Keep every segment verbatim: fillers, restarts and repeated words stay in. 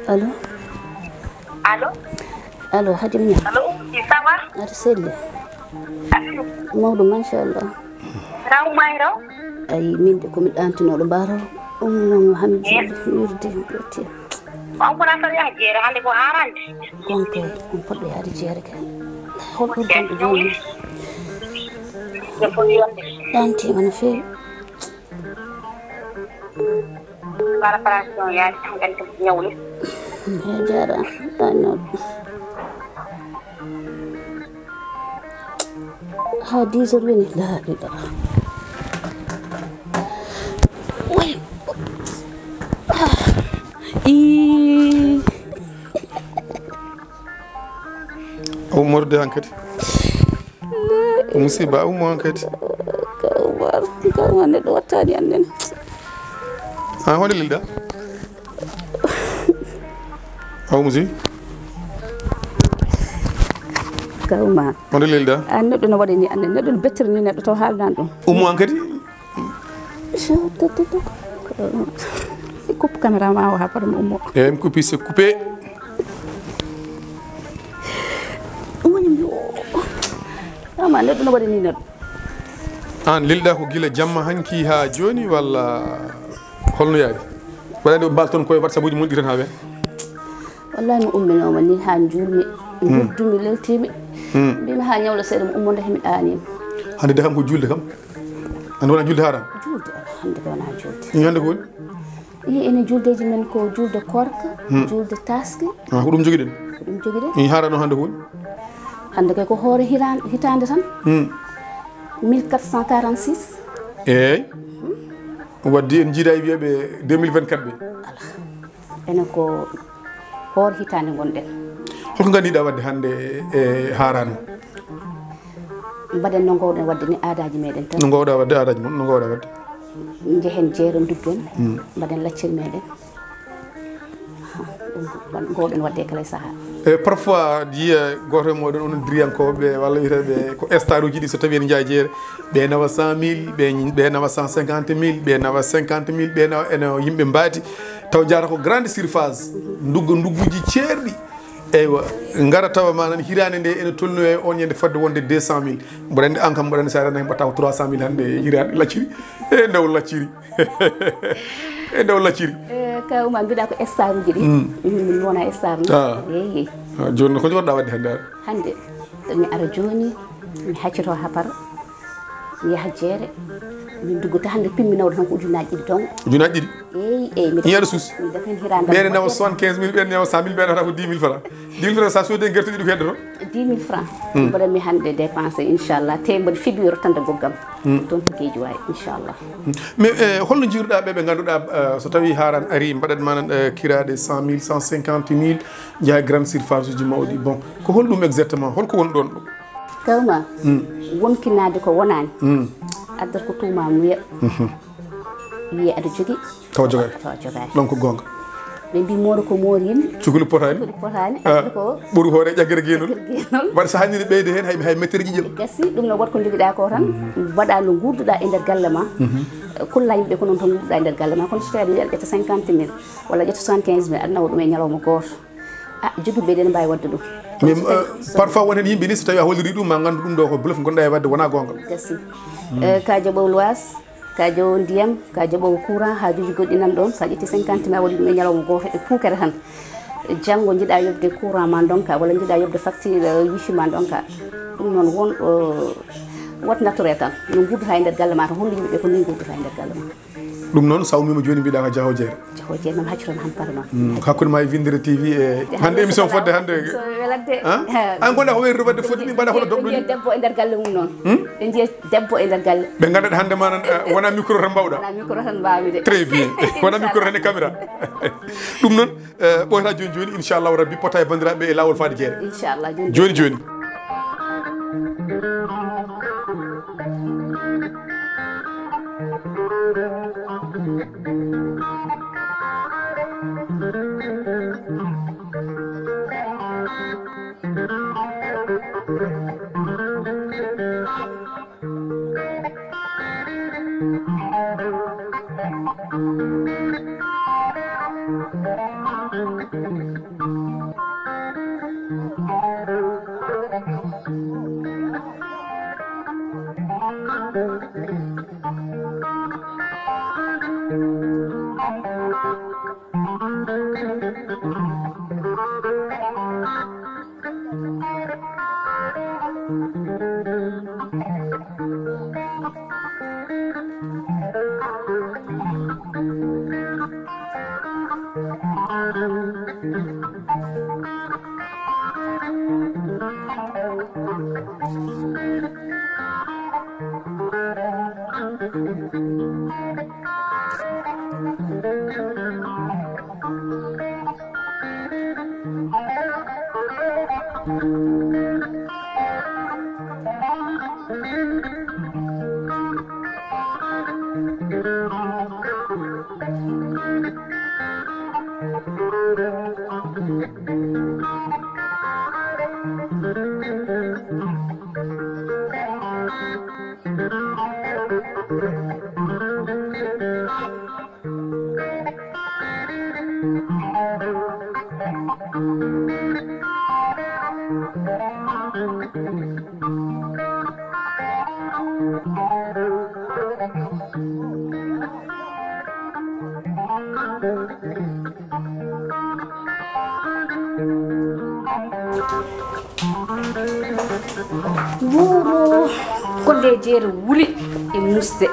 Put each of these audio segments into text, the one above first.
Allo? Allo? Allo, Hadim Niang? Allo, Oumou Sy, ça va? Aɗa selli? Mawɗo, machallah. Raw mayro? Ayi, min de ko mi ɗantinooɗo mbaaro. Ɗum noon, Mohamed Jolli, mi wirdi, mi ƴetti. On ko rafet yaha jeere, hannde ko arande. Gonka, on poɗɗo yaade jeere kay. Hol ɓurdanɗo jooni? Ɗantiima no feewi. Préparation yaade tan kadi ko ñawli. Eyi, jaaraama, ɗaannooɗo. Haa dix heures woni, laa ilaaha. Way. Ii. O ummorde hankadi. Ko musiba, ummo hankadi. Ka Umar, ka Umar, neɗɗo wattaani annene. A, honde lelɗa? A, Oumou Sy? Ka Umar. Honde lelɗa? A, neɗɗo no waɗani annene, neɗɗo no bettirani neɗɗo taw haaldan ɗum. Ummo hankadi? Coupe caméra ma o, haa pare mo ummo. Eyi, mi coupe, c'est coupé. Woni mi o. Ama neɗɗo no waɗani neɗɗo. Aan lelɗa ko gila jamma hanki haa jooni, walla holno yaari? Waɗani o mbaal toon koye WhatsApp uji mon ɗi tan haa wen? Wallahi mi umminooma ni haa njuulmi. Hmm. Nguddumi, leltiimi. Hmm. Mbimi haa ñawla seeɗa mi ummo, nde mi ɗaaniima. Hannde de kam ko juulde kam. Hannde wona juulde haaraan? Juulde, hannde ko wona juulde. Ii, hannde ko woni? Ii, enen juuldeeji men ko juulde koorka, hmm, juulde taaske. Ah, ko ɗum jogiɗen? Ko ɗum jogiɗen. Ii, haaraan o hannde ko woni? Hannde kay ko hoore hiran-, hitaande tan. Hmm. Mille quatre cent quarante-six. Eey. Hmm. Wadde en njiidaa e wiyeɓe deux mille vingt-quatre ɓe. Alaa. Enen ko hoore hitaande ngonɗen. Holko ngandiɗa wadde hannde e haarano? Mbaɗen no ngowɗen wadde ni aadaaji meɗen tan. No ngowɗa wadde aadaaji mon, no ngowɗa wadde? Njehen jeere nduggen, mm, mbaɗen lacciri meɗen. Ha, ɗum ngowɗen wadde e kala e sahaa. E parfois, jiya gooto e mooɗon onon diriyankooɓe walla wiyeteeɓe ko star uji ɗi, so tawi ene njaha jeere, ɓe nawa cent mille, ɓe, ɓe nawa cent cinquante mille, ɓe nawa cinquante mille, ɓe nawa ene yimɓe mbaati. Taw jaata ko grande surface, ndugga ndugguji ceerɗi. Eywa, ngara tawa manan hiraande nde ene tolnoya e on ñande fodde wonde deux cent mille. Mboɗo anndi an kam, mboɗo anndi sa renaki mbaɗata ko trois cent mille hannde hiraande lacciri. E ndaw lacciri. E ndaw lacciri. Eh, ka Oumar, mbiɗa ko star uji ɗi. Mm. Mm, min wona star ni. Ah. Eyi, eyi. Ah, jooni ko jogorɗa wadde hannde ar? Hannde, mi ara jooni, mi haccoto hapar. Mi yaha jeere, min nduggata hannde pimmi nawde tan ko ujunnaaji ɗiɗi dong. Ujunnaaji ɗiɗi? Eyi, eyi, mi. Ñande suus? Mi dafa heen hiraande. Ɓe ne nawa soixante-quinze mille, ɓe ne nawa cent mille, ɓe nawata ko dix mille francs. Dix mille francs, sa soodi heen gerte ɗiɗi ko heddoto? Dix mille francs. Hmm. Mboɗo mi hannde dépensé, inchallah. Te mboɗo fiɓi yo tan da goggam. Hmm. Toon to Guédiawaye, inchallah. Hmm. Mais, eh, holno njiiruɗa ɓe ɓe ngannduɗaa, eh, so tawi haaraan ari, mbaɗat manan, eh, kiraade cent mille, cent cinquante mille, njaha grande surface uji mawɗi. Bon, ko holɗum exactement? Holko woni ɗon ɗum? Kawma, mm, wonkinaade ko wonaani. Mm. Addata ko tuuma muya. Mhm. Wiye aɗa jogi. Tawa jogaani. Tawa jogaani. Ɗon ko goonga. Ɓe mbi mooro ko moori yimɓe. Cukuli potaani. Cukuli potaani. Ah, addata ko ɓuru hoore ƴaggere geenol. Ƴaggere geenol. Mbaɗa so hannde ne ɓeyde heen hay, hay mettereji ƴeɓa. Gasi, ɗum no waɗ ko njogiɗa ko tan. Mhm. Mbaɗa no nguurduɗa e nder galle ma. Mhm. Kulla yimɓe ko noon tan nguurduɗa e nder galle ma. Kono so tawi aɗa wiya aɗa ƴetta cinquante mille walla ƴetta soixante-quinze mille, aɗa nawa ɗum e ñalawma gooto. Ah, jogiiɓe ɓe ne mbaawi waɗde ɗum. Mais, eh, parfois won heen yimɓe ni, so tawi a holliri ɗum, ma nganndu ɗum ɗo ko bluff ngonɗa e waɗde, wona goonga. Gasi. Mm. Eh, ka jaɓowo luwaas, ka jaɓowo ndiyam, ka jaɓowo courant, haajuuji goɗɗi nan ɗoon, so a ƴetti cinquante mille a waɗi ɗum e ñalawma gooto e puukere tan. Janngo njiɗa yoɓde courant ma ndonka, walla njiɗa yoɓde facture, eh, wifi ma ndonka. Ɗum noon won ɗo wat nattore tan. No nguurdata e nder galle ma tan, hollu yimɓe ɓe ko ni nguurdata e nder galle ma. Ɗum noon, so a ummiima jooni, mbiɗa ko jahoojeere. Jahoojeere noon, haccu tan hampata noon. Mm, hakkunde ma e Winndere T V e hannde émission fodde hannde. So welatde. Han? Eh, an gonɗa ko weerude waɗde fodde ni, mbaɗa hono doɓɗo ni. Ɓe njiya debbo e nder galle mum noon. Hmm? Ɓe njiya debbo e nder galle. Ɓe nganndat hannde ma noon, eh, wona micro tan mbawɗa. Wona micro tan mbawmi de. Très bien. Wona micro tan e caméra. Ɗum noon, eh, ɓooyata jooni jooni, inchallahu rabbi, pota e banndiraaɓe e laawol faade jeere. Inchallah, jooni jooni. Jooni jooni. Buubu, golle jeere wuli e musde.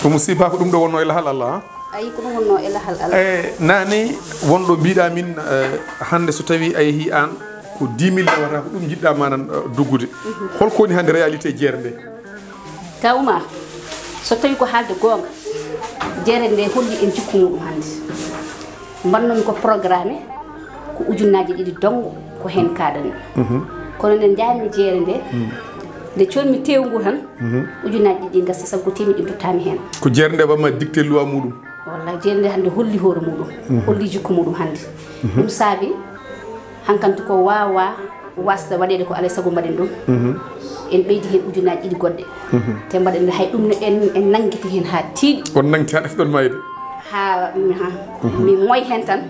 Ko musiba, ko ɗum ɗo wonno e lahal Allah, ha? Ayi, ko ɗum wonno e lahal Allah. E nani wonɗo mbiɗa min, eh, hande so tawi a yeehi an ko dix mille nawata, ko ɗum jiɗɗa manan, eh, doggude. Holko woni hande réalité jeere nde? Ka Oumar, so tawi ko haalde goonga, jeere nde holli en jikku muɗum hannde. Mbannomi ko programme ko ujunnaaje ɗiɗi donngo ko heen kaaɗanmi. Kono nde njaami jeere nde, nde coonmi teewu ngu tan, ujunnaaje ɗiɗi ngasi sabu ko teemi ɗi tottaami heen. Ko jeere nde wamma dicté loi muɗum? Wallay, jeere nde hannde holli hoore muɗum, holli jikku muɗum hannde. Ɗum saabi hankanti ko waawa wasde waɗeede ko alay sago mbaɗen ɗum. En ɓeydi heen ujunnaaji ɗiɗi goɗɗe. Te mbaɗen hay ɗum ne en, en nanngiti heen haa tiiɗi. On nanngiti haa ɗefɗon mayde? Haa, mi, ha, mi moy heen tan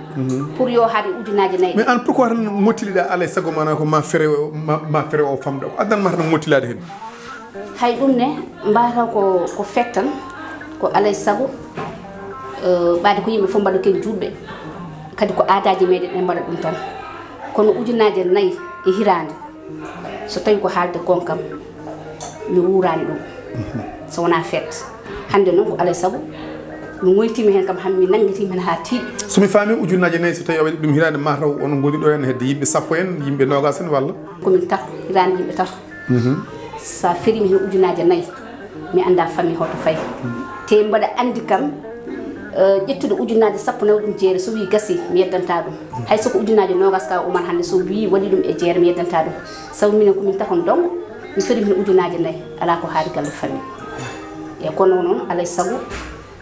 pour yo haade ujunnaaje nayi. Mais an, pourquoi tan mottiliɗa alay sago mana ko ma fere o, ma, ma fere o famɗa? Ko addan ma tan mottilaade heen? Hay ɗum ne, mbataw ko, ko fettan, ko alay sago, eh, ɓaade ko yimɓe fof mbaɗa ken juutɓe. Kadi ko aadaaji meɗen en mbaɗa ɗum tan. Kono ujunnaaje nayi e hiraande, so tawi ko haalde goonga kam, mi wuuraani ɗum. So wonaa fête. Hannde noon ko alay sago, mi moytiima heen kam, han mi nanngitiima heen haa tiiɗi. So mi faami, ujunnaaje nayi, so tawi a waɗi ɗum hiraande, mataw onon ngoni ɗo heen hedde yimɓe sappo en, yimɓe noogas en walla? Ko min tato, hiraande yimɓe tato. Sa ferimi heen ujunnaaje nayi, mi annda famille hoto fayi. Te mbaɗa anndi kam, eh, ƴettuɗo ujunnaaje sappo nayi ɗum jeere, so wii gasi, mi yeddantaa ɗum. Hay so ko ujunnaaje noogas ka Oumar hannde, so wii waɗi ɗum e jeere, mi yeddantaa ɗum. Sabu minen ko min taton donngo, mi ferimi heen ujunnaaje nayi, alaa ko haari galle famille. E kono noon, alay sago,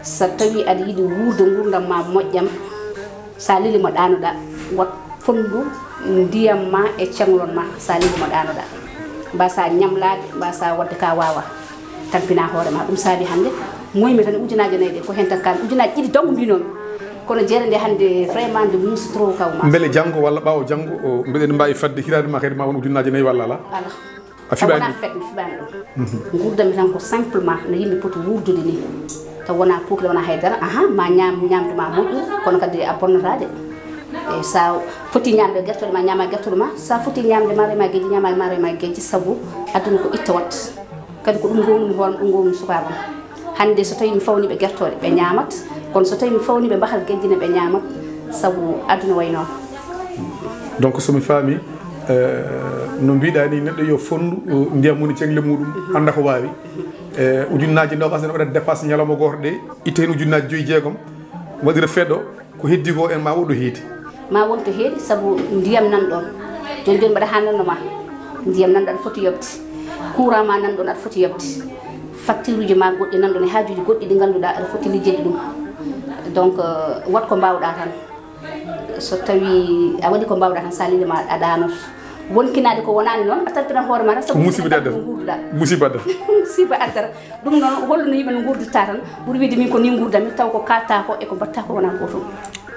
so tawi aɗa yiɗi wuurde nguurndam ma moƴƴam, sa leli mo ɗaanoɗa, wat fonndu ndiyam ma e ceŋlon ma, sa leli mo ɗaanoɗa. Mbasa ñamlaade, mbasa waɗde ka waawa. Tampina hoore ma. Ɗum saabi hannde, moymi tan ujunnaaje nayi ɗe, ko heen tan kan ujunnaaje ɗiɗi donngo mbinomi. Kono jeere nde hannde, vraiment nde muusi trop kaw ma. Mbele janngo walla ɓaawo janngo, o, mbeɗen mbaawi fadde hiraande ma kadi ma won ujunnaaje nayi walla alaa? Alaa. A fiɓaani ɗum? Wonaa fête, mi fiɓaani ɗum. Nguurndam mi tan ko simplement no yimɓe poti wuurdude ni. Taw wonaa puukle, wonaa haydara. Aha, ma ñaam ñaamdu ma moƴƴu, kono kadi a bonnataa de. E sa foti ñaamde gertooɗe ma, ñaama gertooɗe ma. Sa foti ñaamde maaroy ma gejji, ñaama maaroy ma gejji, sabu aduna ko itta wat. Kadi ko ɗum gownumi hoore, ɗum gownumi sukaaɓe am. Hannde so tawi mi fawni ɓe gertooɗe, ɓe ñaamat. Kono so tawi mi fawni ɓe mbahal gejji ne, ɓe ñaamat. Sabu aduna way noon. Donc so mi faami, eh, no mbiɗa ni, neɗɗo yo fonndu, eh, ndiyam woni ceŋle muɗum, annda ko waawi. Eh, ujunnaaje noogas ene waɗa dépasse ñalawma gooto ɗe, itta heen ujunnaaje joyi jeegom, waɗira fête o, ko heddi ko en ma woɗɗo heedi. Ma won to heedi, sabu ndiyam nan ɗon. Jooni jooni mbaɗa haa nanno ma. Ndiyam nan ɗon aɗa foti yoɓde. Courant ma nan ɗon aɗa foti yoɓde. Facture uji ma goɗɗi nan ɗon e haajuuji goɗɗi ɗi ngannduɗaa aɗa foti lijjede ɗum. Donc, eh, waɗ ko mbaawɗaa tan. So tawi a waɗi ko mbaawɗaa tan, sa leli ma a ɗaanoto. Wonkinaade ko wonaani noon, a tampinat hoore ma tan, sabu ko musiba de addata. Nguurduɗaa. Musiba addata. Musiba addata. Ɗum noon, holluno yimɓe no nguurdirta tan, ɓuri wiide min ko ni nguurdami, taw ko kalta ko e ko mbatta ko wonaa gootum.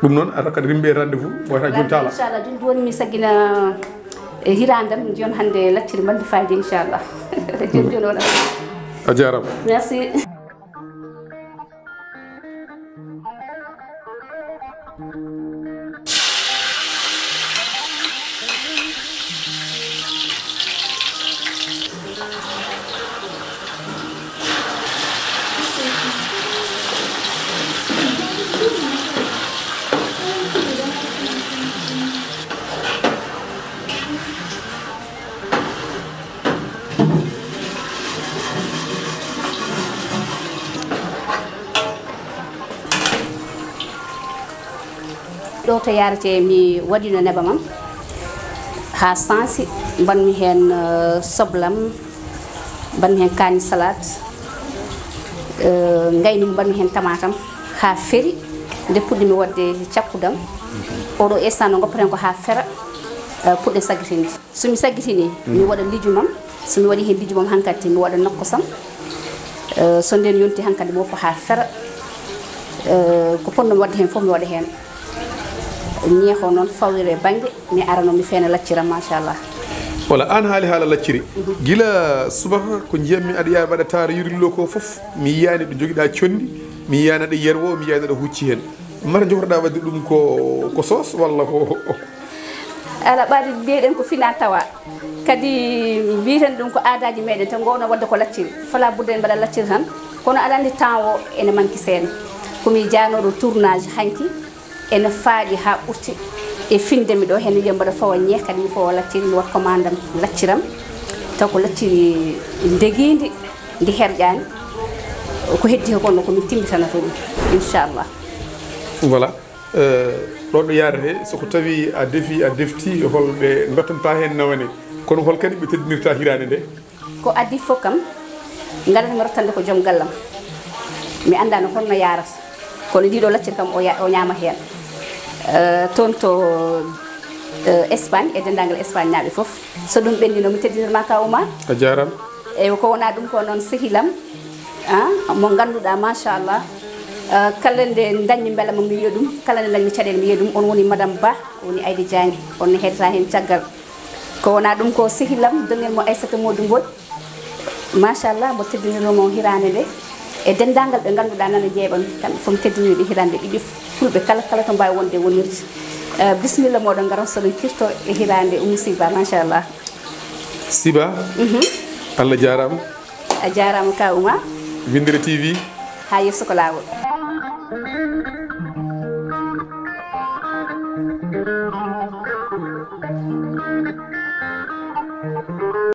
Ɗum noon, a rokkat rimɓe rendez-vous, wata joni taala. Inchallah, joni, joni mi saggina, E hiraande am, jooni hannde lacciri mbanndi fayida, inchallah. Jooni, jooni wona. A jaaraama. Merci. Ɗo to yaretee, mi waɗino nebam am haa sansi, mbaɗmi heen, eh, soblam, mbaɗmi heen kaani salade, eh, ngayni mbaɗmi heen tamaatam haa feri. Nde puɗɗimi waɗde cakkudam, oɗo instant no ngoppaten ko haa fera, eh, puɗɗen saggitinde. So mi saggitini, mi waɗa lijumam. So mi waɗi heen lijumam hankadi, mi waɗa nokkosam. Eh, so ndeen yonti hankadi, mi woppa haa fera. Eh, ko potnomi waɗde heen fof, mi waɗa heen. Ñeeho noon fawrire bannge, mi arano mi feena lacciram, machallah. Wala, aan haali haala lacciri. Gila subaka ko njiyammi aɗa yaara mbaɗa taara yurillo ko fof. Mi yiyaani ɗo jogiɗa conndi, mi yiyaani aɗa yerwo, mi yiyaani aɗa hucci heen. Mara jogorɗa waɗde ɗum ko, ko soos walla ko? Ala ɓaade mbiyeɗen ko fina tawa. Kadi mbiyeten ɗum ko aadaaji meɗen tan, ngowno waɗde ko lacciri. Fala budde en mbaɗa lacciri tan. Kono aɗa anndi temps o ene manki seeɗa. Ko mi jaanooɗo tournage hanki, ene faaɗi haa ɓurti. E finde mi ɗo, heen wiya mbaɗa fawa ñeeh, kadi mi fawa lacciri, mi waɗa commande am lacciram. Taw ko lacciri ndegiindi, ndi herƴaani. Ko heddi ko, kono ko min timmitanata ɗum, inchallah. Voilà. Eh, ɗo ɗo yaarete, so ko tawi a defi, a defti, holɓe ndottanta heen nawani? Kono hol kadi ɓe teddinirta hiraande nde? Ko adii fof kam, ngaɗanmi rottande ko joom gallam. Mi anndaano holno yaarata. Kono ndiɗo lacciri kam o ya-, o ñaama heen. Eh, toon to, eh, Espagne, e denndaangal Espagne naaɓe fof. So ɗum ɓenndino, mi teddinirma ka Oumar. A jaaraama. Eyi, ko wona ɗum ko noon sehilam, ah, mo ngannduɗaa, machallah, ah, kala nde ndañmi mbela mo mi wiya ɗum, kala nde ndañmi caɗeele mi wiya ɗum, on woni Madame Ba, woni Aïda Diagne, on ne heddata heen caggal. Ko wona ɗum ko sehilam, dongel mo Aissata Modou Mbodj, machallah, mo teddinirno mo hiraande nde, e denndaangal ɓe ngannduɗaa nana jeeɓan, kamɓe fof mi teddiniri ɓe hiraande, ɓiɓɓe fulɓe kala, kala to mbaawi wonde wonirde. Eh, bisimilla mooɗon, ngaron soɗon kirto e hiraande Oumou Siba, machallah. Siba, Allah jaaraama. A jaaraama ka Oumar. Winndere T V. Haa yeeso ko laawol.